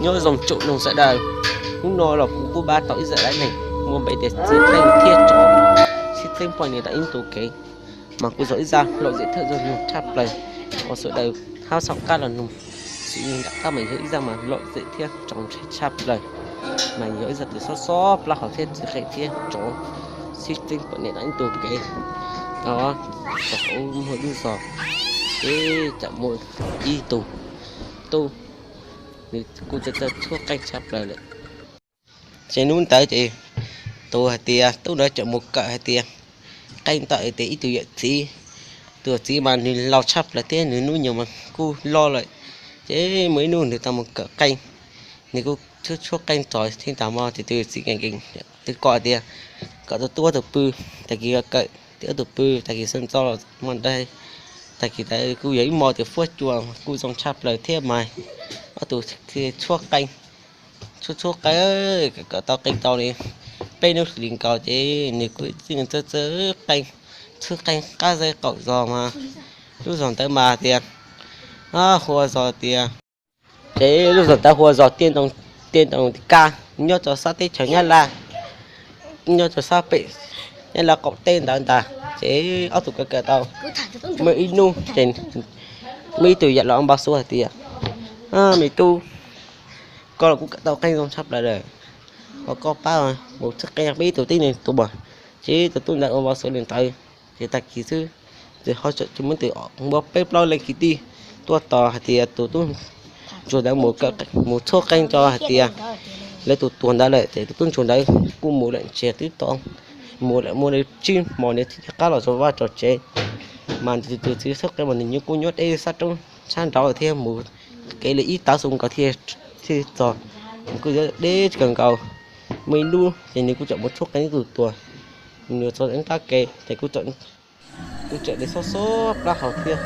Nyob zoo tsoom mloog sawv daws, hnub no los kuv kuj pab tau ib zaj dab neeg muaj npe tias txiv qeej thiab tsov sib txeeb poj niam tom ib ntu kev, mas kuj yog ib zaj lom zem thiab zoo mloog tshaj plaws uas sawv daws hab xav qab los mloog. Xws li nram qab mas yog ib zaj mas lom zem thiab txaus ntshai tshaj plaws, mas yog ib zaj twg xob xob plaub hau thiab txiv qeej thiab tsov sib txeeb poj niam tom ib ntu kev. Thaum ub muaj lub zos, ces txawm muaj ib tug tub, nws kuj txawj txawj tshuab qeej tshaj plaws lawm. Ces hnub ntawd ces tus hais tias tub ntawd txawm mus kawm hais tias qeej ntawm tias ib tug yawm txiv, tus yawm txiv mas nws laus tshaj plaws thiab nws hnub nyoog mas kuj loj lawm. Ces muaj ib hnub nws tau mus kawm qeej, nws kuj tshuab tshuab qeej txog txheej tag hmo ces tus yawm txiv nkees nkees, twb kom tias kom tus tub ob tug pw, tag kis kawm, tus ob tug pw, tag kis sawv ntxov los hmo ntawd, tag kis ntawd kuj yog ib hmo tias fuab cua kuj zoo tshaj plaws thiab mas ob tug tshuab qeej, tshuab tshuab qeej, kawm tau qeej tau li peb hnub hlis nkaus ces nws kuj txawj txawj qeej, tshuab qeej qab zej qaum zos mas lub zos ntawd mas tias, hu ua zos tias, ces lub zos ntawd hu ua zos Tiaj Ntoo Kaj, nyob rau sab teb chaws Nyab Laj, nyob rau sab pem Nyab Laj qaum teb ntawd ntag. Ces ob tug kawm kawm tau, muaj ib hnub ces muaj ib tug yawm laus npau suav hais tias, me tub, koj los kuj kawm tau qeej zoo tshaj plaws lawm, ho koj pab mus tshuab qeej peb ib tug tib neeg tua. Ces tus tub ntawd ua npau suav li ntawd, ces tag kis xwb, ces ho tseem muaj tus muaj peb plaub leej kwv tij tuaj tos hais tias tus tub ntsuag ntawd mus tshuab qeej rau hais tias lawv tus tuag ntawd lawm. Ces tus tub ntsuag ntawd kuj mus lawm, ntshe twb tau mus lawm muaj li tsib hmo nws thiaj qab los rau vaj rau tsev. Mas tus txiv tshuab qeej mas nws kuj nyob deb sab roob sab nraud thiab mus kev li ib tav su nkaus thiaj txog. Nws kuj yuav deb kawg nkaus. Muaj ib hnub ces nws kuj tseem mus tshuab qeej ib tug tuag, nws txog nqab ke ces kuj tseem li xob xob plaub hau thiab,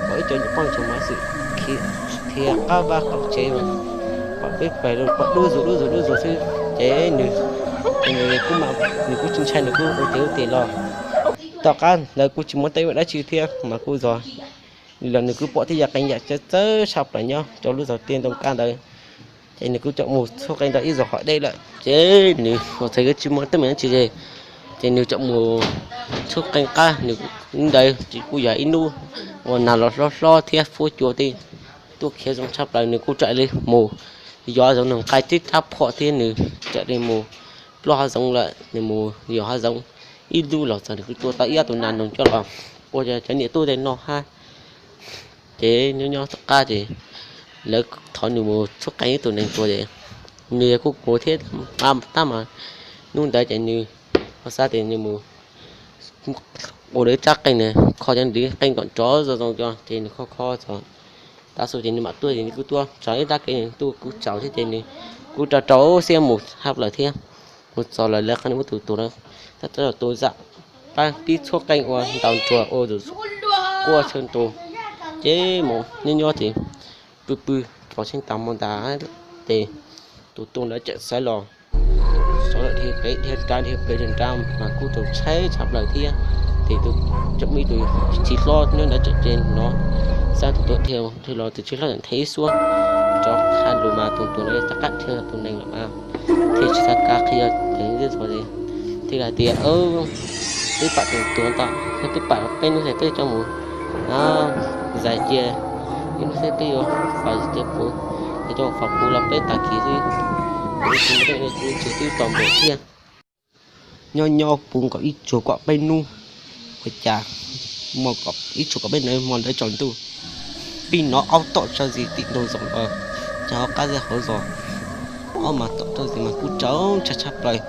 pom ib co nyuam poj ntsuag mas xwm khiav qab vaj qaum tsev, pom peb pais pom dub zus dub zus dub zus xwb. Ces nws, nws kuj, nws kuj tsis ntshai, nws kuj ua tes ua tes los. Tom qab ntawd kuj tsis muaj teeb meem dab tsi thiab mas kuj zog li los nws kuj pom tej yam qee yam txawv txawv tshaj plaws nyob rau lub zos Tiaj Ntoo Kaj ntawd. Ces nws kuj tseem mus tshuab qeej rau ib zos hov deb lawm, ces nws ua txhais tsis muaj teeb meem dab tsi, ces nws tseem mus tshuab qeej qab. Nws ntawd ces kuj yog ib hnub uas nag los hlob hlob thiab fuab cua tej tuaj khiav zoo tshaj plaws, nws kuj txawm li mus yos hav zoov, nws nqa tib rab phom thiab nws txawm li mus ploj hav zoov lawm. Nws mus yos hav zoov ib hnub los txog nws kuj tua tau ib ob tug nas noog coj los ua cov niam tub tej noj hab. Ces nyob nyob tom qab ces lawv thov nws mus tshuab qeej ib tug neeg tuag ces nws yog kuj mus thiab tab mas hnub ntawd ces nws ho xav tias nws mus ua lawv tshuab qeej, nws kho cov ntiv qeej kom nrov zoo zoo cov ces nws kho kho txog tav su ces nws mam tuaj. Ces nws kuj tuaj txog ib rab kev, nws tuaj kuj tsaus thiab ces nws kuj rau rau siab mus hab plaws thiab. Mus txog lawm lawv qhov nws muab tus tuag lawm, tab tom tus zam pab pib tshuab qeej ua ntaus nruas ua quaj tshaw ntuj. Ces mus nyob nyob ces pw pw txog tseeb tag hmo ntag ces tus tuag ntawd txawm sawv los, sawv los dhia pem dhia nrad dhia pem dhia nrad mas kuj txaus ntshai tshaj plaws thiab. Ces tus, tseem muaj ib tug txiv hlob nyob ntawd tseem tsees no, xav tus tuag dhia dhia los tus txiv hlob txawm nthe ib suab rov qab lus mas tus tuag ntawd rov qab dhia tus neeg lawm mas thiaj tsis xav kav qhia ces thiaj hais tias, peb pam tus tuag ntawd, peb pam peb hnub xwb peb coj mus zais cia, ib hnub xwb peb yuav fais cia puv, es coj fais puv los peb tag kis xwb, kuv tsis muaj teeb meem, kuv tsis twb tau npaum thiab. Nyob nyob puv nkaus ib tsuag kom peb hnub, ua cas ib tsuag kom peb hnub hmo ntawd tsaus ntuj, pib hnov aub tom tsaug zis tim ntug zos los, ces hauv qab zej hauv zos, aub mas tom tsaug zis mas kuj txaus ntshai tshaj plaws.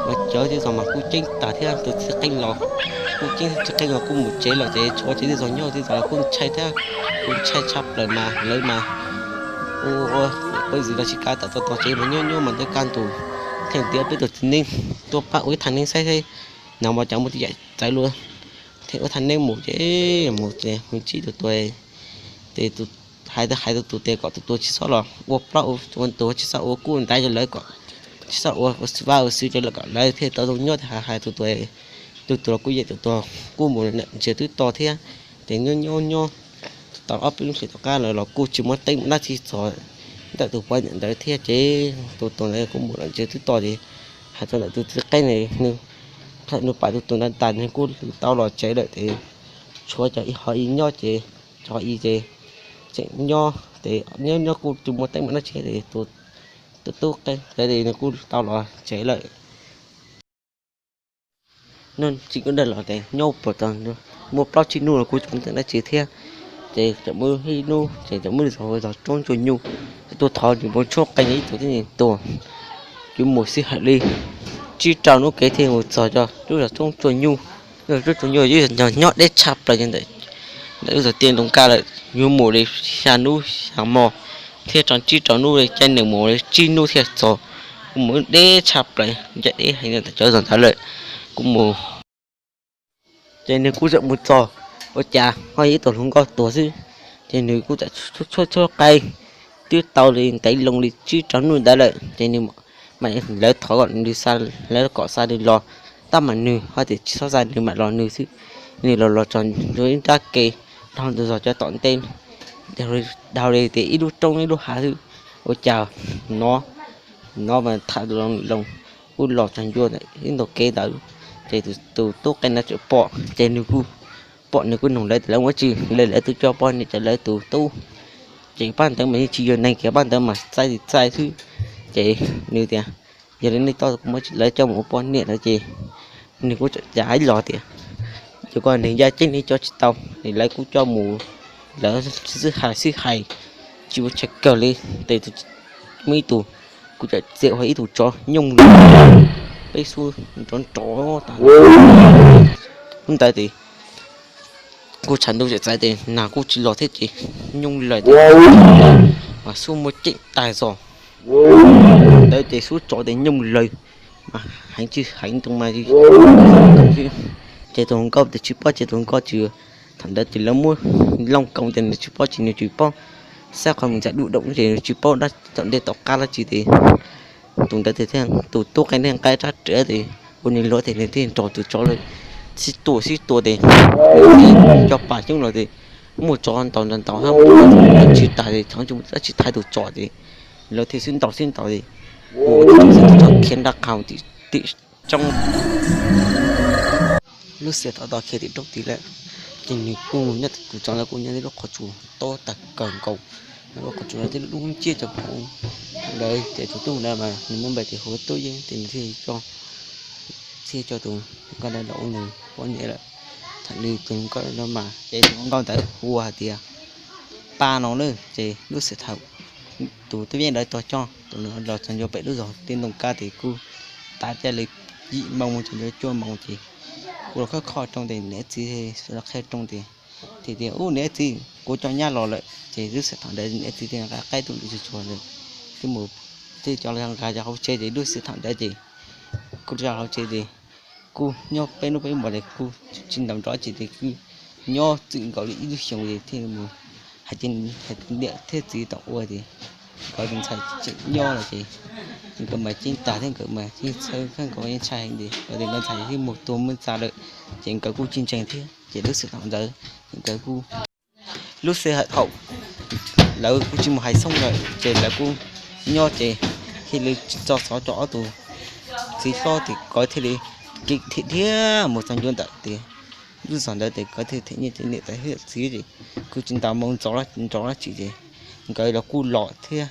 Mas cov zej zos mas kuj ceeb tag thiab, tus txiv qeej los kuj ceeb, txiv qeej los kuj mus tsev lawm ces tshuav cov zej zos nyob zej zos los kuj ntshai thiab, kuj ntshai tshaj plaws mas lawv mas ua ua pawg zis los tsis kav, tawm tau tog tsev mas nyob nyob mas ntawd kaj ntug, thiaj ntiav peb tus txiv neeb tuaj pab ua ib thaj neeb saib saib, nag hmo cas muaj tej yam txawv luaj, thiaj ua thaj neeb mus ces mus ces mus ntsib tus tuag, ces hais hais tus tuag tias kom tus tuag tsis txhob los ua plaub ua ntug, tsis txhob ua kuj ntaiv rau lawv, kom tsis txhob ua ua vaj ua tsev rau lawv, kom lawv thiaj tau zoo nyob. Thiaj hais hais tus tuag, tus tuag los kuj yeem, tus tuag kuj mus ntsia twb to thiab. Ces nyob nyob nyob tau ob peb lub hlis tom qab lawm los kuj tsis muaj teeb meem dab tsi txog, Ntawm tus poj niam ntawd thiab ces tus tuag ntawd kuj mus lawm ces twb tos ces hais txog ntawm tus txiv qeej ne, nws, nws pam tus tuag ntawd tas nws kuj tau los tsev lawm ces tshuav cov ib ho ib nyob ces, cov ib ces tseem nyob ces nyob nyob kuj tsis muaj teeb meem dab tsi ces tus tub qeej ntawd nws kuj tau los tsev lawm. Nws tsis kuj dag los ces nyob puas tau muaj plaub tsib hnub los kuj tsis muaj teeb meem dab tsi thiab. Ces txawm muaj ib hnub ces txawm muaj ib tug zos roob ntsuag nyuj tuaj thov nws mus tshuab qeej ib tug tib neeg tuag. Yuav mus sij hawm li tsib rau hnub kev thiaj mus txog cov lub zos roob ntsuag nyuj. Lub zos roob ntsuag nyuj yog nyob deb tshaj plaws ntawm, ntawm lub zos tiaj ntoo kaj lawm, yuav mus li xya hnub xya hmo thiab rau tsib rau hnub li, caij nees mus li tsib hnub thiaj txog. Kuj mus deb tshaj plaws, ncaj deb heev ntawm cov zos ntawd lawm. Kuj mus, ces nws kuj txawm mus txog, ua cas ho yog ib tug hluas nkauj tuag xwb. Ces nws kuj txawm tshuab tshuab qeej, twb tau li ntev loo li tsib rau hnub ntawd lawm ces nws mam, lawv thov kom nws xa, lawv kom xa nws los, tab mas nws ho tias tsis txhob xa nws mam los nws xwb. Nws los los txog ncua ib nrab ke, dhau ntawm zos cov tom ntej, dhau li tias ib lub roob ib lub hav xwb. Ua cas no, no mas tham loo loo, kuj los txog ncua ntawm ib ntug kev ntawd. Ces tus tub qeej ntawd txawm pom ces nws kuj pom, nws kuj nug lawv tias lawv ua tsi, lawv, lawv twb coj poj niam, lawv tus tub. Ces pab ntawd mas yeej tsis yog neeg kiag, pab ntawd mas txaij li txaij xwb. Ces nws tias yog li nej coj kuv mus, lawv coj mus ua poj niam lawm ces nws kuj txawm cav ib los tias yog koj neeg ncaj ceeb nej coj tsis tau es lawv kuj coj mus, lawv sib hais sib hais tsis ua tshais kawg li. Ces muaj ib tug, kuj txawm txiav ua ib tug tsov nyooj lawm, peb xub nrov nrov tas. Hnub ntawd ces kuj tshav ntuj txawm txawv ces nag kuj tsis los thiab ces nyooj lawm ces mas xub muaj ceem tas zog. Ntawd ces xub tsov ces nyooj lawm, mas heev tsis heev ntoo mas, ces tus hluas nkauj ces tsis paub, ces tus hluas nkauj tsis, thaum ntawd ces lawv muab looj koom ces nws tsis paub, ces nws tsis paub xab qhov mus ntxhais dub doom ces nws tsis paub dab tom ntej tom qab dab tsi ces tus ntawd ces thiaj, tus tub qeej thiaj nqa rab riam ces ua nws luag ces nws thiaj nrog tus tsov lawm sib tua sib tua ces cov pam xyoob los ces muaj tsov ntaus ntaus ntaus hab, dab tsi tas ces txhob tsis thaiv tus tsov ces lawv thiaj sib ntaus sib ntaus ces ua tus tsov khiav nrab qab tim roob. Lub sij hawm thaum khiav tim roob tid lawm ces nws kuj nyob, tus tsov ntawd kuj nyob tej lub qhov tsua tob tag kawg nkaus, lub qhov tsua no tej lub nciab cov phoov ntawd ces tus tub ntawd mas nws muaj npe tias hu ua Tub Yeeb ces nws thiaj coj, thiaj coj tus hluas nkauj ntawd los ua nws poj niam lawm. Thaum nws tus hluas nkauj no mas ces tus hluas nkauj ntawd hu ua hais tias Paj no na. Ces lub sij hawm thaum tus Tub Yeeb ntawd tuag coj, tus nws los txog ncua pem lub zos tiaj ntoo kaj ces kuj tav caij li yim moo mus txog ncua cuaj moo ces kuj los khawb kho rooj ces niam txiv los qhia rooj ces, ces tias ub niam txiv kuv coj nyab los lawm. Ces lub sij hawm thaum ntawd niam txiv thiaj nqa qaib tuaj lwm tsuag tsuag lawm, twb mus, thiaj coj los nqa cov hauv tsev ces lub sij hawm thaum ntawd ces kuj coj hauv tsev ces kuj nyob peb hnub peb hmo ces kuj tsis ntaus nrov tsi ces kuj nyob txwm nkaus li ib lub xyoos ces thiaj mus hais tias niam thiab txiv tau ua ces nkawd tus ntxhais tseem nyob lawm ces nkawd mas ceeb tas thiab nkawd mas yeej txhawj kawg nkaus yeej ntshai heev ces nkawd tus nkauj ntxhais thiaj mus tuag mus txav lawm ces nkawd kuj tsis ntseeg thiab ces lub sij hawm thaum ntawd nkawd kuj, lub sij hawm thaum lawv kuj tsis mus hais xyoob lawm ces lawv kuj nyob ces thiaj li tso xov rau ob tug txiv hlob ces nkawd thiaj li kev them thiab mus txog ncua ntawm tias lub zos ntawd ces nkawd thiaj them nyiaj them niam tais thiab yawm txiv ces kuj tsis ntaus moo ntxov nrov dab tsi ces nkawd los kuj los thiab,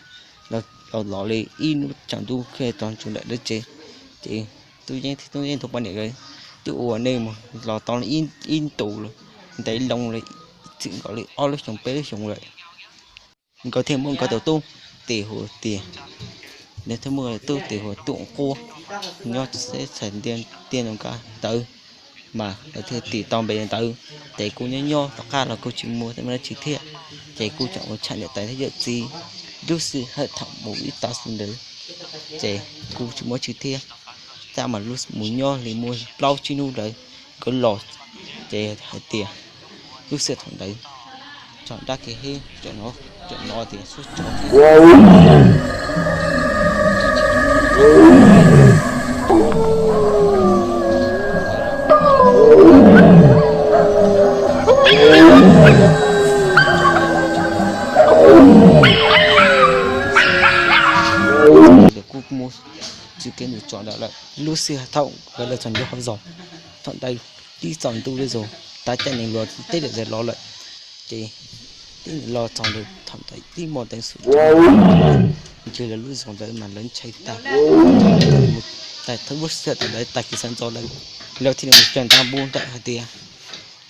los los li ib hnub tsaus ntuj khiav txog ntsoov ntawm lawv tsev ces Tub Yeeb thiab Tub Yeeb tus poj niam twb ua neej mus los tau ib ntus ntev loo li txwm nkaus li ob lub xyoos peb lub xyoos lawm. Nkawd thiaj muaj nkawd tus tub tes hu tias, nkawd thiaj muaj tus tub tes hu Tub Quab, nyob teb chaws tiaj ntoo kaj ntawd mas lawv thiaj tis tau npe ntawd. Ces kuj nyob nyob tom qab los kuj tsis muaj teeb meem dab tsi thiab, ces kuj tseem ua tshaj niam tais thiab yawm txiv. Lub sij hawm thaum mus ib tag xwb ntawd ces kuj tsis muaj dab tsi thiab. Tab mas lub mus nyob li muaj plaub tsib hnub ntawd nkawd los ces hais tias lub sij hawm thaum ntawd tso dab kev hib, tseem hnov tias xub tsov thiab Mus txug kev ntug tsov ntawd lawm, lub sij hawm thaum nkawd los txog ntua hauv zos, thaum ntawd tib tsaus ntuj li zog, tav caij nees los teb lawm zais los lawm, ces tib los txog ntawd thaum ntawd tib hmo teev xwm ncig lawv lub zos ntawd mas lawv ntshai tag. Mus tag thawj lub sij hawm thaum ntawd tag kis sawv ntxov lawv, lawv thiaj li mus cog ntaj npub ntawm hais tias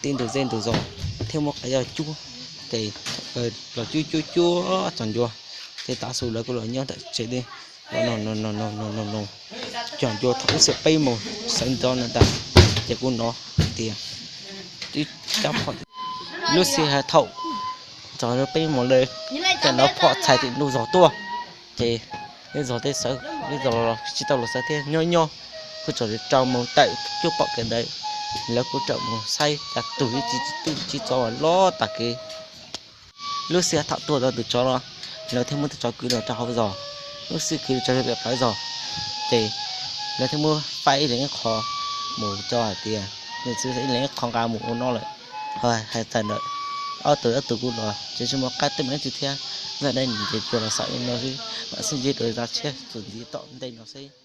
tib ntug zej ntug zos thiab muab qhov yog cuab, ces los cuab cuab cuab txog ncua, ces tav su lawv kuj los nyob ntawm tsev li no no no no no, cog ncua thaum lub sij hawm peb moos sawv ntxov no ntag, ces kuj hnov hais tias twb cab phom. Lub sij hawm thaum txog peb moos lawm, ces hnov phom txhais tim ntug zos tuaj, ces lub zos tej sawv, lub zos tsis tau los sawv thiab, nyob nyob kuj txog li rau moos tawm cuaj pom kev ntawd, lawv kuj rawm mus saib cas tug ib tug txiv tsov los tag kev. Lub sij hawm thaum tuaj tau tus tsov los, lawv thiaj muab tus tsov kwv los rau hauv zos, lub sij kwv rau pem plawv zos, ces lawv thiaj muab faib ib leeg ib qho mus rau hais tias nws txwv ib leeg ib qho nqa mus ua noj lawm. Hais txog ntawd, ob tug ob tug kuj los tsis muaj qab teb meem ib tsi thiab, zaj dab neeg ces tsuas los xaus li no xwb, mam sib ntsib rau zaj tshiab txuas ntxiv tom ntej no xwb.